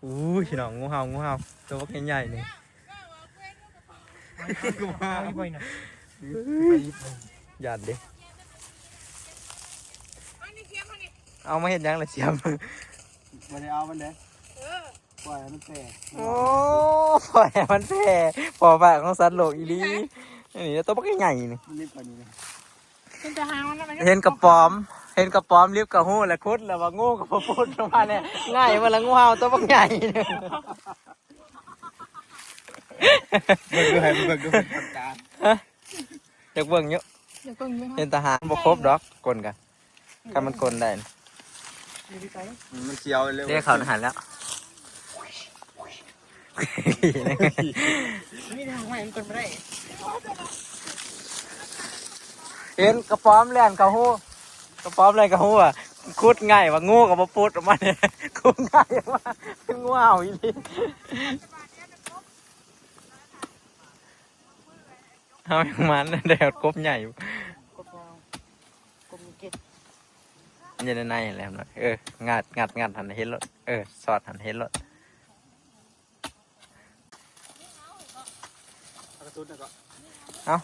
ອູ້ຍ ພີ່ນ້ອງ ງູເຫົ່າ ງູເຫົ່າ ໂຕບັກໃຫຍ່ໆ ນີ້ ເອົາອີກບໍ່ນີ້ນະ ຢ້ານເດ້. ເອົາມາເຮັດຫຍັງລະສຽມ? ບໍ່ໄດ້ເອົາມັນເດ້. ເອີ ປ່ອຍໃຫ້ມັນແຜ່. ໂອ້ ປ່ອຍໃຫ້ມັນແຜ່ ພໍ້ປ້າຂອງສັດໂລກອີ່ຫຼີ. ນີ້ໂຕບັກໃຫຍ່ໆ ນີ້ ມັນເລັກກວ່ານີ້ນະ. ເຫັນແຕ່ຫາງມັນນະ ເຫັນກະປອມ ເຫັນກະປອມລິບກະຮູ້ແຫຼະ ຂຸດແລ້ວວ່າງູກະບໍ່ປຸດອອກມາແນ່. ງ່າຍວ່າລະ ງູເຫົ່າໂຕບັກໃຫຍ່. ເບິ່ງດູ ໃຫ້ເບິ່ງດູ ເປັນທາງການ. ຮະ? ຢາກເບິ່ງຢູ່ ຢາກເບິ່ງຢູ່. ເຫັນແຕ່ຫາງ ບໍ່ຄົບດອກ ກົ້ນກະ ຄັນມັນກົ້ນໄດ້ ມັນສຽວເລີຍ. ເດ້ ເຂົ້າໃນຫັ້ນແລ້ວ. ນີ້ທາງໃໝ່ມັນເປັນບໍ່ໄດ້ ເຫັນກະປອມແລ່ນເຂົ້າຮູ ກະປອມແລ່ນເຂົ້າຮູວ່າ ຂຸດງ່າຍວ່າ ງູກະບໍ່ປຸດອອກມາແນ່. ຂຸດງ່າຍວ່າ ງູເຫົ່າອີ່ຫຼີ. ເຮົາຍັງມັນໄດ້ກົບໃຫຍ່ ກົບຍາວ ກົບເກັດ ມັນຢູ່ໃນໃນຫັ້ນແຫຼະ. ເອີ ງັດ ງັດ ງັດຫັ້ນເຫັນໂລດ. ເອີ ສອດຫັ້ນເຫັນໂລດ. ເອົາ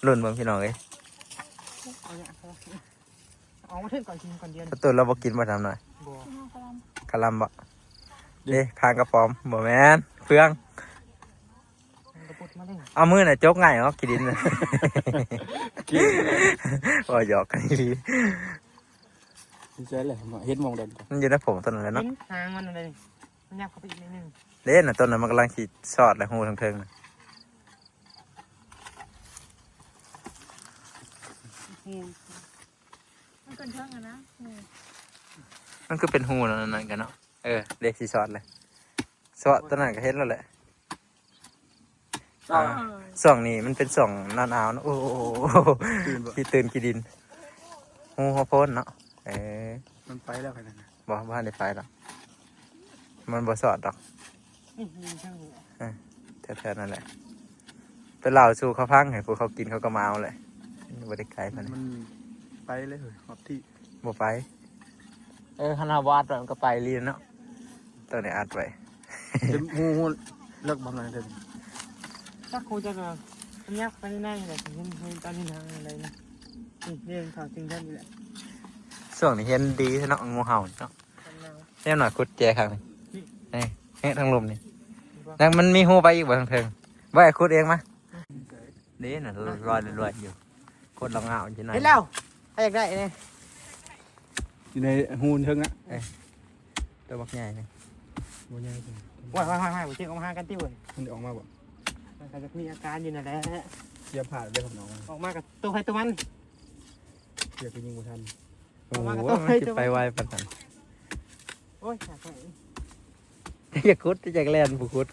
ລຸ້ນເບິ່ງພີ່ນ້ອງເອີຍ. ເອົາມາເຖິງກ່ອນ ກິນກ່ອນດຽວ. ປະຕູລາວບໍ່ກິນບໍ່ ທຳໜ້ອຍ? ບໍ່. ຄາລຳບໍ່? ເດ້ ຄາງກະປອມ ບໍ່ແມ່ນ ເຟືອງ. ເອົາມືນະຈົກງ່າຍເນາະ ຂີ້ດິນນະ. ບໍ່ ຢອກກັນອີ່ຫຼີ. ໃສ່ແຫຼະ ເຫັນໝ່ອງໃດ ມັນຢູ່ໃນຜົມຕົ້ນນັ້ນແຫຼະເນາະ. ເຫັນຫາງມັນນັ້ນເດ້ ມັນຍັບເຂົ້າໄປອີກໜ້ອຍໜຶ່ງ. ເດ້ນະ ຕົ້ນນັ້ນມັນກຳລັງຊິສອດແຫຼະ ຮູທາງເທິງນະ. ມັນເກີນເທິງຫັ້ນນະ ມັນຄືເປັນຮູນັ້ນ ນັ້ນກັນເນາະ. ເອີ ເດ້ຊິສອດແຫຼະ ສອດຕອນນັ້ນກະເຫັນແລ້ວແຫຼະ. ຊ່ວງນີ້ມັນເປັນຊ່ວງໜາວໆເນາະ. ໂອ້ ຂີ້ຕື່ນຂີ້ດິນ ຮູຫົວໂພນເນາະ. ເອີ ມັນໄປແລ້ວຂະໜາດນັ້ນ. ບໍ່ ບໍ່ທັນໄດ້ໄປດອກ ມັນບໍ່ສອດດອກ. ເອີ ແຖວໆນັ້ນແຫຼະ ໄປເລົ່າສູ່ເຂົາຟັງ ໃຫ້ພວກເຂົາກິນເຂົາກະມາເອົາແຫຼະ. ບໍ່ໄດ້ໄກປານໃດ ມັນໄປເລີຍຮອດທີ່. ບໍ່ໄປ. ເອີ ຄັນເຮົາບໍ່ອັດໄວ້ມັນກະໄປລີ້ເນາະ. ຕ້ອງໄດ້ອັດໄວ້. ເປັນຮູ ເລິກປານໃດເດີ? ຈັກ ຮູ້ຈັກວ່າມັນຍັບໄປໃນນັ້ນແຫຼະ ເຫັນ ເຫັນຕອນເຫັນຫາງໄດ້ນະ. ນີ້ ນີ້ເຂົາຈຶ່ງເຫັນນີ້ແຫຼະ. ຊ່ວງນີ້ເຫັນດີແທ້ເນາະ ງູເຫົ່າເນາະ. ແນວໜ້ອຍຂຸດແຈຄັ້ງນີ້ ນີ້ ນີ້ ທາງລຸ່ມນີ້ ແລ້ວມັນມີຮູໄປອີກບໍ່ທາງເທິງ? ບໍ່ໃຫ້ຂຸດເອງມາ. ນີ້ນະ ລອຍໆຢູ່ ໂຄດລະງາວຢູ່ໃນ. ເຫັນແລ້ວ ໃຜຢາກໄດ້ນີ້ ຢູ່ໃນຮູເທິງນະ. ເອີ ໂຕບັກໃຫຍ່ນີ້ ບໍ່ໃຫຍ່. ໂອ້ຍໆໆ ບໍ່ເຈັບ ອອກມາຫາກັນຕິເວີຍ. ມັນໄດ້ອອກມາບໍ່? ມັນກະຈະມີອາການຢູ່ນັ້ນແຫຼະ. ຢ່າພາດເດີ ອອກມາກະໂຕໃຜໂຕມັນ. ຢ່າໄປຍິງບໍ່ທັນ. ໂອ້ຍ ຊິໄປໄວປານນັ້ນ. ໂອ້ຍ ຢາກຂຸດ ຢາກແລ່ນ ບໍ່ຂຸດ.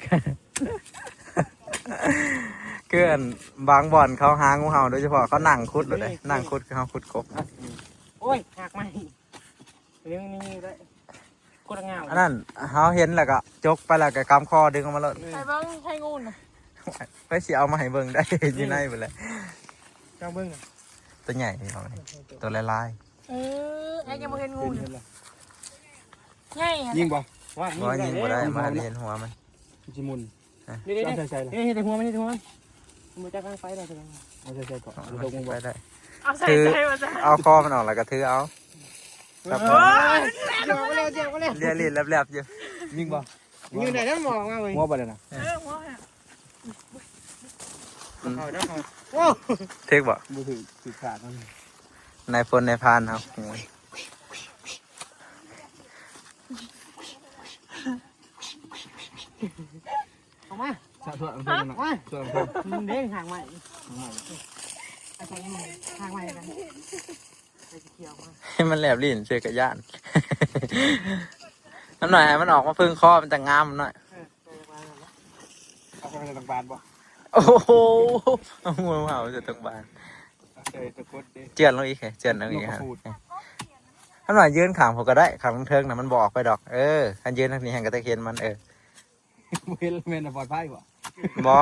ຄືອັນບາງບ່ອນເຂົາຫາງູເຫົ່າ ໂດຍສະເພາະເຂົານັ່ງຂຸດໂລດເດ້ ນັ່ງຂຸດ ຄືເຮົາຂຸດກົບ. ໂອ້ຍ ຮາກໄມ້ ນີ້ ນີ້ໄດ້ ໂຄດງາມ. ອັນນັ້ນເຮົາເຫັນແລ້ວກະຈົກໄປແລ້ວກະກຳຄໍດຶງອອກມາໂລດ. ໃສ່ເບິ່ງ ໃສ່ງູນະ. ໃຜຊິເອົາມາໃຫ້ເບິ່ງໄດ້ ຢູ່ໃນພຸ້ນແຫຼະ. ເຈົ້າເບິ່ງນະ ໂຕໃຫຍ່ ໂຕຫຼາຍໆ. ເອີ ໄອ້ຍັງບໍ່ເຫັນງູນະ. ໃຫຍ່ ຍິງບໍ່? ວ່າ ບໍ່ ຍິງບໍ່ໄດ້ ມາໃຫ້ເຫັນຫົວມັນ ມັນຊິໝຸ່ນ. ນີ້ ເອົາໃສ່ໃສ່ລະ ນີ້ ເຮັດໃສ່ຫົວມັນ ເຮັດໃສ່ຫົວມັນ. ບໍ່ຈັກທາງໄປແລ້ວ ເອົາໃສ່ໃສ່ເກາະ ເອົາໃສ່ໃສ່ວ່າຊັ້ນ. ຖື ເອົາຄໍມັນອອກແລ້ວກະຖືເອົາ. ໂອ້ຍ ຢຽວມາແລ້ວ ຢຽວມາແລ້ວ ເລຍໆແລັບໆຢູ່. ຍິງບໍ່? ຢູ່ໃນນັ້ນບໍ່ອອກມາເວີຍ. ຫົວບໍ່ໄດ້ນະ. ເອີ ຫົວ. ອືມ ເຂົ້າເດີ ເຂົ້າ. ໂອ້ ຖືກບໍ່? ບໍ່ຖືກ ຖືກຂາດມັນ. ນາຍພົນນາຍພານເຮົາ ອອກມາ ສະ ສະ ສະ ມາ ສະ ມັນເດ້ງຫາງໃໝ່ ຫາງໃໝ່ ຫາງໃໝ່ກັນ. ໃຫ້ມັນແລບລີ້ນເສືອກະຢ້ານ. ນ້ອຍ ໃຫ້ມັນອອກມາເພິ່ງຄໍ ມັນຈະງາມນ້ອຍ. ເອີ ເອົາເຂົ້າໄປໃສ່ຖັງບານບໍ່? ໂອ້ໂຫ ເອົາງູເຫົ່າໃສ່ຖັງບານ. ເຈີຕົວກົດເດ້ ເຈື່ອນລົງອີກ ເຈື່ອນລົງອີກ. ຄັນວ່າຢືນຂ້າງພຸ້ນກະໄດ້ ຂ້າງເທິງນະມັນບໍ່ອອກໄປດອກ. ເອີ ຄັນຢືນທາງນີ້ແຮ່ງກະຈະເຫັນມັນ. ເອີ ບໍ່ເຫັນແມ່ນປອດໄພບໍ່? ບໍ່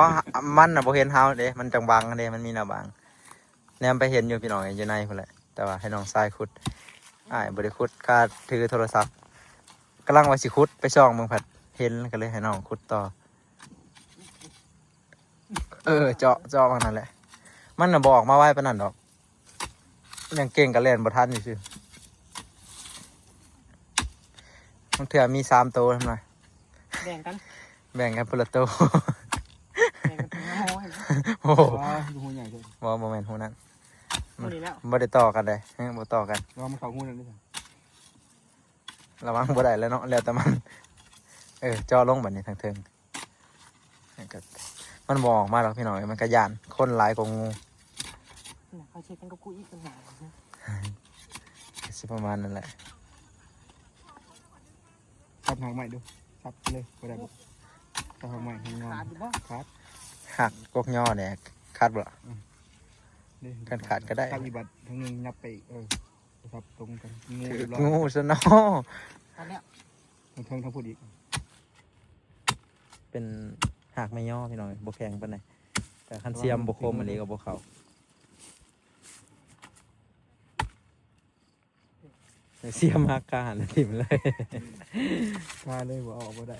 ມັນນະບໍ່ເຫັນເຮົາເດ້ ມັນຈັ່ງບັງເດ້ ມັນມີແນວບັງ. ແນມໄປເຫັນຢູ່ພີ່ນ້ອງ ຢູ່ໃນພຸ້ນແຫຼະ ແຕ່ວ່າໃຫ້ນ້ອງຊາຍຂຸດ ອ້າຍບໍ່ໄດ້ຂຸດ ກະຖືໂທລະສັບ. ກຳລັງວ່າຊິຂຸດໄປສ່ອງເບິ່ງ ພັດເຫັນ ກໍເລີຍໃຫ້ນ້ອງຂຸດຕໍ່. ເອີ ເຈາະ ເຈາະໝ່ອງນັ້ນແຫຼະ. ມັນນະບໍ່ອອກມາໄວປານນັ້ນດອກ. ຍັງເກັ່ງກໍແລ່ນບໍ່ທັນຢູ່ຊື່. ບາງເທື່ອມີສາມໂຕນຳນະ. ແບ່ງກັນ ແບ່ງກັນຄົນລະໂຕ. ແບ່ງກັນເປັນຫົວໃຫ້ນະ. ໂອ້ໂຫ ວ້າ ຄືຫົວໃຫຍ່ເດ້. ບໍ່ ບໍ່ແມ່ນຮູນັ້ນ. ຮູນີ້ແລ້ວ. ບໍ່ໄດ້ຕໍ່ກັນເດ້. ເອີ ບໍ່ຕໍ່ກັນ. ລະວັງມັນເຂົ້າຮູນັ້ນເດ້. ລະວັງບໍ່ໄດ້ແລ້ວເນາະ ແລ້ວແຕ່ມັນ. ເອີ ເຈາະລົງບັດນີ້ທາງເທິງ. ມັນກໍ ມັນບໍ່ອອກມາດອກພີ່ນ້ອງເອີຍ ມັນກໍຢ້ານ ຄົນຫຼາຍກວ່າງູ. ນະ ເຂົາເຊັດກັນກັບກູອີກຕ່າງຫາກ. ກໍຊິປະມານນັ້ນແຫຼະ. ສັບຫາກໄມ້ດູ ສັບເລີຍ ບໍ່ໄດ້ບໍ່? ສັບຫາກໄມ້ໃຫ້ງອນ. ຂາດຢູ່ບໍ່? ຂາດ. ຫັກກົກຍໍແດ່ ຂາດບໍ່ລະ? ອືມ ຄັນຂາດກໍໄດ້. ສັບອີກບັດທາງໜຶ່ງ ຫຍັບໄປອີກ. ເອີ ສັບຕົງກັນ ງູ ຖືກ ຮຽບຮ້ອຍ ງູຊະເນາະ. ຂາດແລ້ວ ທາງເທິງທາງພຸ້ນອີກ. ເປັນຫາກໄມ້ຍໍພີ່ນ້ອງເອີຍ ບໍ່ແຂງປານໃດ ແຕ່ຄັນສຽມບໍ່ຄົມອີ່ຫຼີກໍບໍ່ເຂົ້າ. ສຽມຫັກຄາຫັ້ນຖິ້ມເລີຍ. ຄາເລີຍ ບໍ່ເອົາອອກບໍ່ໄດ້.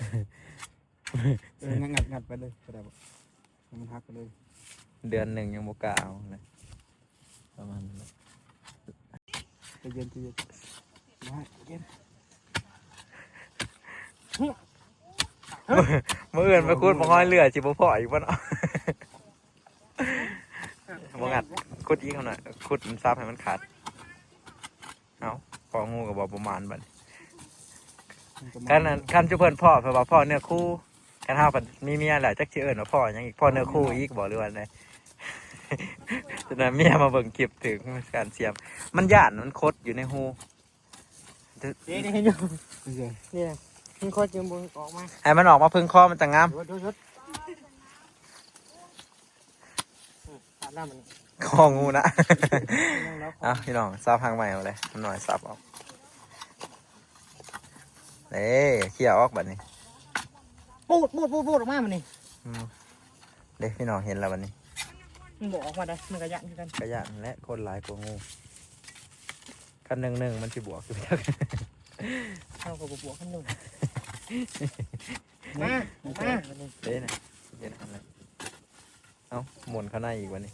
ເອີ ງັດ ງັດໄປເລີຍກໍໄດ້ບໍ່? ໃຫ້ມັນຫັກໄປເລີຍ. ເດືອນໜຶ່ງຍັງບໍ່ກ້າເອົານະ ປະມານນັ້ນແຫຼະ. ໃຈເຢັນ ໃຈເຢັນ ໃຈເຢັນ. ມື້ ມື້ອື່ນໄປຂຸດໝາກຫອຍເຫຼືອ ຊິບໍ່ພໍ້ອີກບໍ່ເນາະ? ບໍ່ງັດ ຂຸດອີກຫັ້ນນະ ຂຸດສັບໃຫ້ມັນຂາດ. ເອົ້າ ພໍ້ງູກໍບໍ່ປະມານບັດນີ້. ຄັນ ຄັນຈຸເພິ່ນພໍ້ ເພິ່ນວ່າພໍ້ເນື້ອຄູ່. ຄັນເຮົາພັດມີເມຍແລ້ວ ຈັກຊິເອີ້ນວ່າພໍ້ຫຍັງອີກ ພໍ້ເນື້ອຄູ່ອີກບໍ່ ຫຼືວ່າໃດ? ຈະໄດ້ເມຍມາເບິ່ງຄລິບ ຖືກການສຽມ. ມັນຢ້ານ ມັນຂົດຢູ່ໃນຮູ. ເດ້ ເຫັນຢູ່ ນີ້ນະ ມັນຄົດຢູ່ ບໍ່ອອກມາ. ໃຫ້ມັນອອກມາເພິ່ງຄໍມັນຈັ່ງງາມ. ໂດດ ໂດດ ໂດດ. ອືມ ຂາດແລ້ວມັນ ຄໍງູນະ. ເອົາ ພີ່ນ້ອງ ສັບຫາກໄມ້ເອົາເລີຍ ມັນໜ້ອຍສັບອອກ. ເດ້ ເຄຍອອກບັດນີ້. ປູດ ປູດ ປູດ ປູດອອກມາບັດນີ້. ອືມ ເດ້ ພີ່ນ້ອງເຫັນແລ້ວບັດນີ້. ມັນບໍ່ອອກມາໄດ໋ ມັນກໍຢ້ານຄືກັນ. ກໍຢ້ານແຫຼະ ຄົນຫຼາຍກວ່າງູ. ຄັນໜຶ່ງໜຶ່ງມັນຊິບວກຢູ່ຈັກ. ເຮົາກໍບໍ່ບວກຄັນໜຶ່ງ. ມາ ມາ ເດ້ນະ ເດ້ນະ. ເອົ້າ ໝູນເຂົ້າໃນອີກບັດນີ້.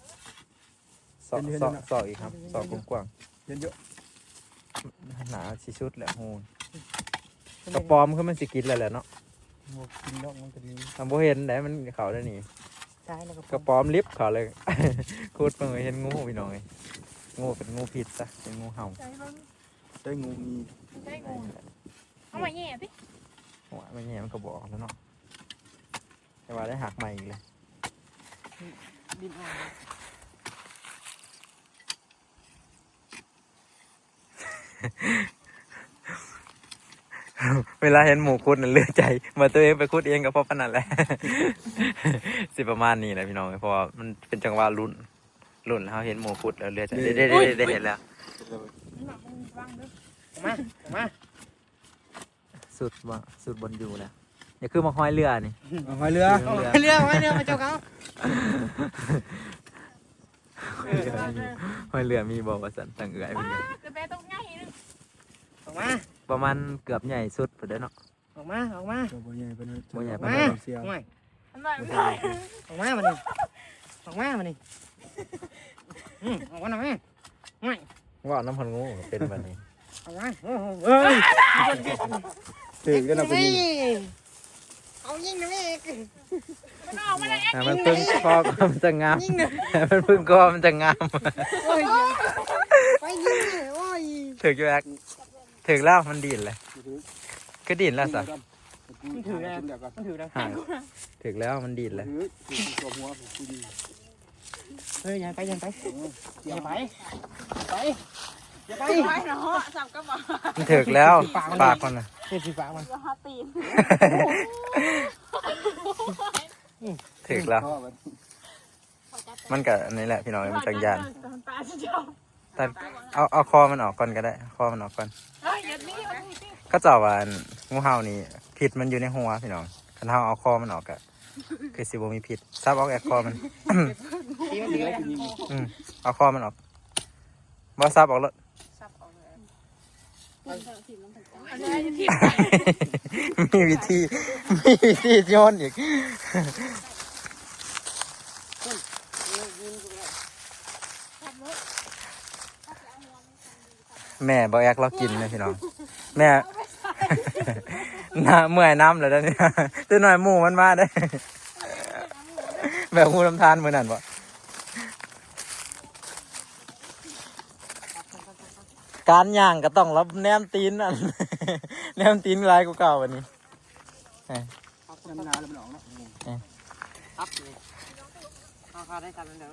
ຊອກ ເຫັນຢູ່ ຊອກ ເຫັນຢູ່ ຊອກອີກຄັບ ຊອກກວ້າງໆ. ເຫັນຢູ່ ໜາຊິສຸດແລ້ວຮູ. ກະປອມຄືມັນຊິກິນແລ້ວແຫຼະເນາະ. ບໍ່ກິນດອກ ມັນກໍດີ. ມັນບໍ່ເຫັນໃດ໋ ມັນເຂົ້າໄດ້ນີ້. ຕາຍແລ້ວກະປອມ ກະປອມລິບເຂົ້າເລີຍ. ຂຸດເບິ່ງເຫັນງູພີ່ນ້ອງເອີຍ. ງູເປັນງູພິດຊະ ເປັນງູເຫົ່າ. ໃສ່ເບິ່ງ ໃສ່ງູມີ ໃສ່ງູ. ເອົາມາແຫຍ່ຕິ. ໂອ້ຍ ມາແຫຍ່ມັນກໍບໍ່ອອກແລ້ວເນາະ. ແຕ່ວ່າໄດ້ຫາກໃໝ່ອີກແລ້ວ. ດິນອ່ອນ. ເວລາເຫັນໝູ່ຂຸດນັ້ນເຫຼືອໃຈ ວ່າຕົວເອງໄປຂຸດເອງກໍພໍປານນັ້ນແຫຼະ. ຊິປະມານນີ້ແຫຼະພີ່ນ້ອງ ເພາະວ່າມັນເປັນຈັງຫວະລຸ້ນ ລຸ້ນແລ້ວເຮົາເຫັນໝູ່ຂຸດແລ້ວເຫຼືອໃຈ. ເດ້ ເດ້ ເດ້ ເດ້ ເຫັນແລ້ວ. ມາ ມາ. ສຸດບໍ່ ສຸດບ່ອນຢູ່ແລ້ວ. ນີ້ຄືໝາກຫອຍເຫຼືອນີ້. ໝາກຫອຍເຫຼືອ ໝາກຫອຍເຫຼືອ ໝາກຫອຍເຫຼືອ ມາເຈົ້າເຂົາ. ຫອຍເຫຼືອມີບໍ່ວ່າຊັ້ນ ທາງເອື້ອຍເພິ່ນ. ອອກມາ ປະມານເກືອບໃຫຍ່ສຸດພຸ້ນເດ້ເນາະ. ອອກມາ ອອກມາ. ບໍ່ໃຫຍ່ປານນັ້ນ ບໍ່ໃຫຍ່ປານນັ້ນ. ອອກມາ. ໂອ້ຍ ອອກມາບັດນີ້ ອອກມາບັດນີ້. ອືມ ອອກມານຳແມ່. ໂອ້ຍ ເວົ້ານຳເພິ່ນງູເປັນບັດນີ້. ເອົາວະ ໂອ້ໂຫ ເອີຍ ຖືກແລ້ວນະ ເອົາຍິງນຳອີກ. ມັນອອກມາແລ້ວ ໃຫ້ມັນເພິ່ງຄໍມັນຈັ່ງງາມ ຍິງນະ ໃຫ້ມັນເພິ່ງຄໍມັນຈັ່ງງາມ. ໂອ້ຍ ໄປຍິງເລີຍ ໂອ້ຍ ຖືກຢູ່ແອັກ. ຖືກແລ້ວ ມັນດີດເລີຍ. ຄືດີດແລ້ວຊະ. ມັນຖືກແລ້ວ ມັນຖືກແລ້ວ ຖືກແລ້ວ ມັນດີດແລ້ວ. ເຮີ້ຍ ຢ່າໄປ ຢ່າໄປ ຢ່າໄປ ໄປ ຢ່າໄປ ຢ່າໄປ ໄປເນາະ ສາມກະບອກ. ມັນຖືກແລ້ວ ປາກມັນນະ ເຮັດຊິປາກມັນ ເອີ ຫາຕີນ. ຖືກແລ້ວ ມັນກະອັນນີ້ແຫຼະພີ່ນ້ອງ ມັນຈັ່ງຢ້ານ. ຕັດ ເອົາ ເອົາຄໍມັນອອກກ່ອນກໍໄດ້ ເອົາຄໍມັນອອກກ່ອນ. ເຂົາເຈົ້າວ່າ ອັນ ງູເຫົ່ານີ້ ພິດມັນຢູ່ໃນຫົວພີ່ນ້ອງ ຄັນເຮົາເອົາຄໍມັນອອກກະ ຄືຊິບໍ່ມີພິດ. ສັບອອກແອັກຄໍມັນ. ອືມ ເອົາຄໍມັນອອກ ບໍ່ ສັບອອກໂລດ. ມີວິທີ ມີວິທີໂຍນອີກ. ແມ່ບໍ່ແອກລາວກິນເດ້ພີ່ນ້ອງ ແມ່ ນາ ເມື່ອຍນຳແລ້ວເດ້ນີ້ ຕົວນ້ອຍໝູ່ມັນມາເດ້ ແບບຫູນຳທານມື້ນັ້ນບໍ່? ການຍ່າງກໍຕ້ອງລະແນມຕີນ ອັນ ແນມຕີນຫຼາຍກວ່າເກົ່າບັດນີ້. ເອີ ນຳນາແລ້ວມັນອອກເນາະ ເອີ ຄັບນີ້ ເຮົາຄາໄດ້ກັນແລ້ວ.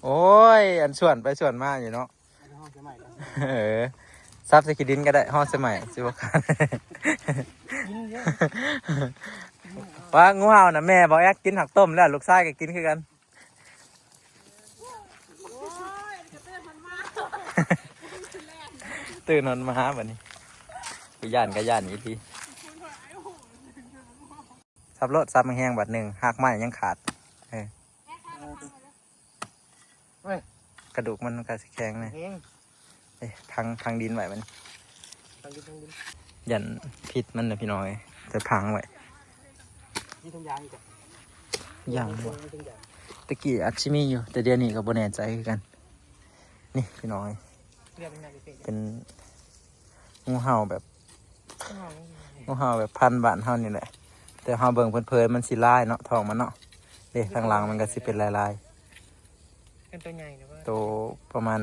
ໂອ້ຍ ອັນສວນໄປສວນມາຢູ່ເນາະ ເອົາໄປຮ້ອງໃສ່ໄມ້ກ່ອນ ເອີ ສັບໃສ່ຂີ້ດິນກໍໄດ້ ຮ້ອງໃສ່ໄມ້ ຊິບໍ່ຄາດ. ວ່າງູເຫົ່ານະ ແມ່ບໍ່ແອກກິນ ຫາກຕົ້ມແລ້ວ ລູກຊາຍກໍກິນຄືກັນ. ຕື່ນນອນມາບັດນີ້ ຢ້ານກໍຢ້ານອີ່ຫຼີ. ສັບໂລດ ສັບແຮງໆ ບາດໜຶ່ງ ຮາກໄມ້ຍັງຂາດ ເອີ ເອີ ກະດູກມັນກໍຊິແຂງແດ່ ແຮງ ເອີ ພັງ ພັງດິນໄວ້ບັດນີ້ ພັງດິນ ພັງດິນ ຢ້ານພິດມັນນະພີ່ນ້ອງເອີຍ ແຕ່ພັງໄວ້. ມີທຸງຢາງອີກ ຢາງບໍ່ ມີທຸງຢາງ ຕະກີ້ອາດຊິມີຢູ່ ແຕ່ດຽວນີ້ກໍບໍ່ແນ່ໃຈຄືກັນ. ນີ້ພີ່ນ້ອງເອີຍ ເລື່ອງມັນຍາກເປັນ ເປັນງູເຫົ່າແບບ ງູເຫົ່າແບບພັນບ້ານເຮົານີ້ແຫຼະ ແຕ່ເຮົາເບິ່ງເຜິນໆ ມັນຊິລາຍເນາະ ທ້ອງມັນເນາະ ເດ້ ທາງຫຼັງມັນກໍຊິເປັນລາຍໆ. ເປັນໂຕໃຫຍ່ນະ ໂຕປະມານ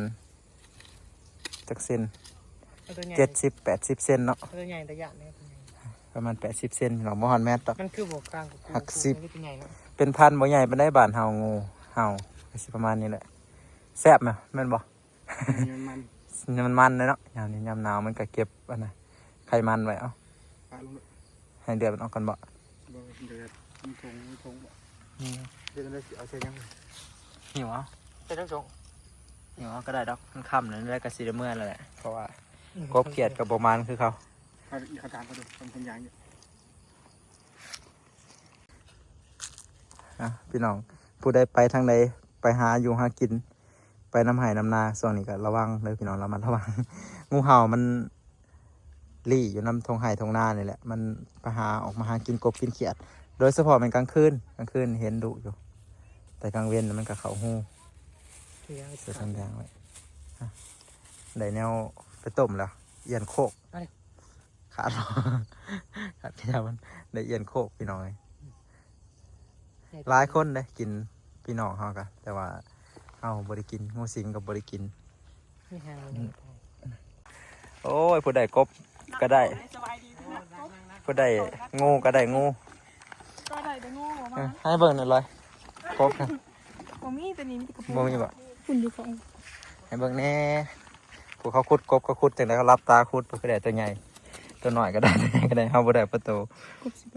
ຈັກເຊັນ ເປັນໂຕໃຫຍ່ ເຈັດສິບແປດສິບເຊັນເນາະ ເປັນໂຕໃຫຍ່ ຕາຢ້ານເດ້ ປະມານແປດສິບເຊັນ ພີ່ນ້ອງ ບໍ່ຮອດແມັດດອກ ມັນຄືບໍ່ກາງກວ່າ ຮັກສິບ ມັນຄືໂຕໃຫຍ່ເນາະ ເປັນພັນບໍ່ໃຫຍ່ປານໃດ ບ້ານເຮົາງູເຫົ່າກໍຊິປະມານນີ້ແຫຼະ. ແຊບນະ ແມ່ນບໍ່? ມັນໆ ມັນໆເດ້ເນາະ ຍາມນີ້ຍາມໜາວມັນກໍເກັບອັນນະ ໄຂມັນໄວ້. ເອົາ ປະລົງເລີຍ ໃຫ້ເລືອດມັນອອກກ່ອນບໍ່? ບໍ່ ເລືອດມັນທົງ ມັນທົງບໍ່? ອືມ ເຮັດຈັ່ງໃດຊິເອົາໃສ່ຫຍັງ? ຫິ້ວເອົາ ໃສ່ທັງສອງ ຫິ້ວເອົາກໍໄດ້ດອກ ມັນຄ່ຳແລ້ວ ແລ້ວກໍຊິໄດ້ເມືອແລ້ວແຫຼະ ເພາະວ່າ ອືມ ກົບຂຽດກໍບໍ່ມານຄືເກົ່າ. ເຂົາ ເຂົາຖາມເຂົາດູ ເຂົາເປັນຫຍັງຢູ່. ອ່ະ ພີ່ນ້ອງ ຜູ້ໃດໄປທາງໃດ ໄປຫາຢູ່ຫາກິນ ໄປນຳໄຮ່ນຳນາ ຊ່ວງນີ້ກໍລະວັງເດີພີ່ນ້ອງ ລະມັດລະວັງ ງູເຫົ່າມັນລີ້ຢູ່ນຳທົ່ງໄຮ່ທົ່ງນານີ້ແຫຼະ ມັນໄປຫາ ອອກມາຫາກິນກົບກິນຂຽດ ໂດຍສະເພາະແມ່ນກາງຄືນ ກາງຄືນເຫັນດຸຢູ່ ແຕ່ກາງເວັນມັນກໍເຂົ້າຮູ ເສືອ ເສືອທາງຢ່າງໄວ້. ໄດ້ແນວໄປຕົ້ມແລ້ວ ອຽນໂຄກ ມາເດີ ຂາດ ຂາດແກ້ວມັນ ໄດ້ອຽນໂຄກພີ່ນ້ອງເອີຍ. ຫຼາຍຄົນເດ້ກິນພີ່ນ້ອງເຮົາກະ ແຕ່ວ່າເຮົາບໍ່ໄດ້ກິນ ງູສິງກໍບໍ່ໄດ້ກິນ. ໂອ້ຍ ຜູ້ໄດ້ກົບກໍໄດ້ ຜູ້ໄດ້ງູກໍໄດ້ງູ ກໍໄດ້ແຕ່ງູບໍ່ມາ ເອີ ໃຫ້ເບິ່ງໜ່ອຍລອຍ ກົບນະ ບໍ່ມີ ຕົວນີ້ມີແຕ່ກະປຸ້ງ ບໍ່ມີບໍ່? ປຸ້ນຢູ່ເຂົາ ໃຫ້ເບິ່ງແດ່ ຜູ້ເຂົາຂຸດກົບ ເຂົາຂຸດຈັ່ງໃດ ເຂົາຫຼັບຕາຂຸດ ເພິ່ນກໍໄດ້ຕົວໃຫຍ່ ຕົວນ້ອຍກໍໄດ້ ຕົວໃຫຍ່ກໍໄດ້ ເຮົາບໍ່ໄດ້ປະໂຕ ກົບຊິໄປ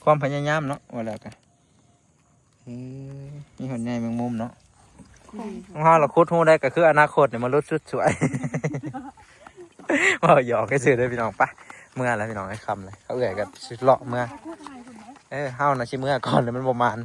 ຄວາມພະຍາຍາມເນາະ ວ່າແລ້ວກະ ເອີ ມີຫອດໃຍແມງມຸມເນາະ ຂອງເຮົາລະຂຸດຮູໄດ້ກໍຄືອະນາຄົດນີ້ມະນຸດສຸດສວຍ ເວົ້າຫຍອກຊື່ໆເດີພີ່ນ້ອງ. ໄປ ເມືອແລ້ວພີ່ນ້ອງ ໃຫ້ຄ່ຳແລ້ວ ເອື້ອຍກໍຊິເລາະເມືອ ເອີ ເຮົານະຊິເມືອກ່ອນ ແລ້ວມັນບໍ່ໝານ.